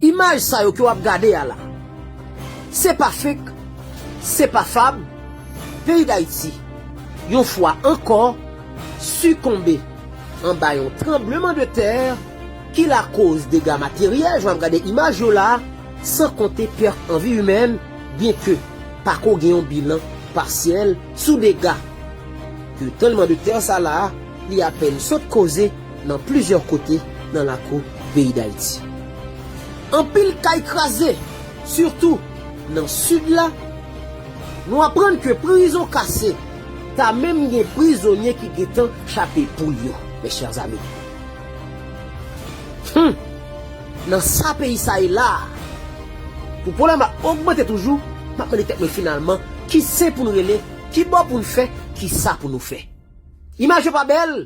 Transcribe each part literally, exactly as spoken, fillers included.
Imaj sa yo ke w ap gade a la, se pa fake, se pa fab. Peyi Dayiti, yon fwa ankò, sikonbe anba yon tranblemanntè ki lakoz dega materyèl, jan w ap gade imaj yo la, san konte pèt an vi imèn, byenke pako gen yon bilan pasyèl sou dega ke tranblemanntè sa la, li apèn sot koze nan plizyè kote nan lakou peyi Dayiti. Anpil kay kraze, sitou nan sid la. Nou aprann ke prizon kase, ta menm gen prizonye ki gentan chape poul yo, mes chers amis. Hmm. Nan sa peyi sa ye la, pou pwoblèm ap ogmante toujou, m ap mande tèt mwen finalman, ki sen pou n rele, ki bò pou n fè, ki sa pou nou fè. Imaj yo pa bèl,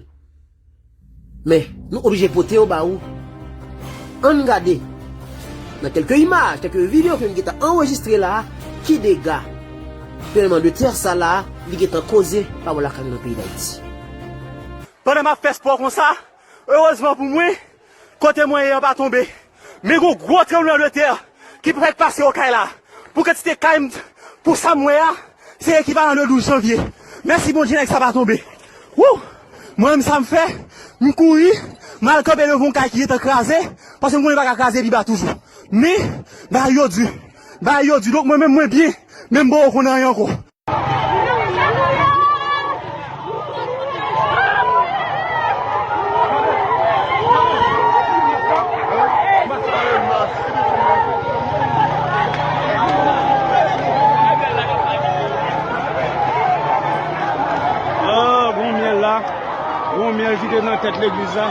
men nou oblije pote yo ba ou. Ann gade nan kèlke imaj, kèlke videyo ke nou gentan anrejistre la, ki dega tranblemanntè sa la, li gentan koze pa bò lakay nou nan peyi Dayiti. Pandan m ap fè spò konsa, erezman pou mwen, kote mwen ye an pa tonbe. Men gon gwo tranblemanntè ki fèk pase Okay la. Pou kantite kay m, pou sa m wè a, se ekivalan de douz janvye. Mèsi Bondye, nèg sa pa tonbe. Wou! Mwen menm sa m fè, m kouri, m al kanpe devan yon kay ki gentan kraze, paske m konnen l pa ka kraze pi ba toujou. Men, bagay yo di, bagay yo di. Donk mwen menm mwen byen, men m poko konn anyen ankò. Ah, bon myèl la. Bon myèl ki te nan tèt legliz la.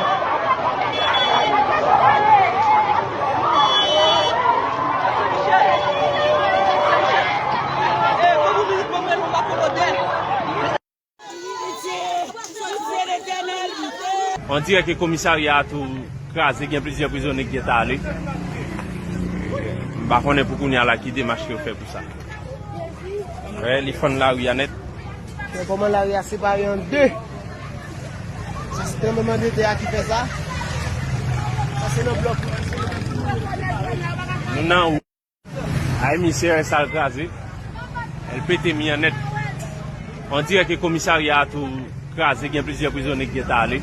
On dirè ke komisarya a tou kraze, gen plizyè prizonye ki gentan ale. M pa konnen pou kounye a la ki demach yo fè pou sa. Wè, li fann lari a nèt. Men kòman lari a separe an de. Sa se tranblemanntè a ki fè sa. Sa se nan blòk. Nou nan Ay, mi C R S al kraze. L pete mi an nèt. On dirè ke komisarya a tou kraze, gen plizyè prizonye ki gentan ale.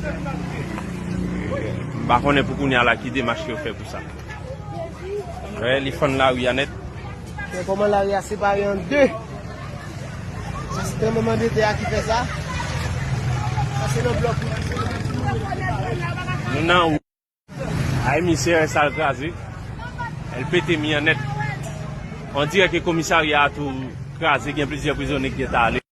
M pa konnen pou kounye a la ki demach yo fè pou sa. Wè, li fann lari a nèt. Men kòman lari a separe an de. Sa se tranblemanntè a ki fè sa. Sa se nan blòk. Nou nan Ay, mi C R S al kraze. L pete mi an nèt. On dirè ke komisarya a tou kraze, gen plizyè prizonye ki gentan ale.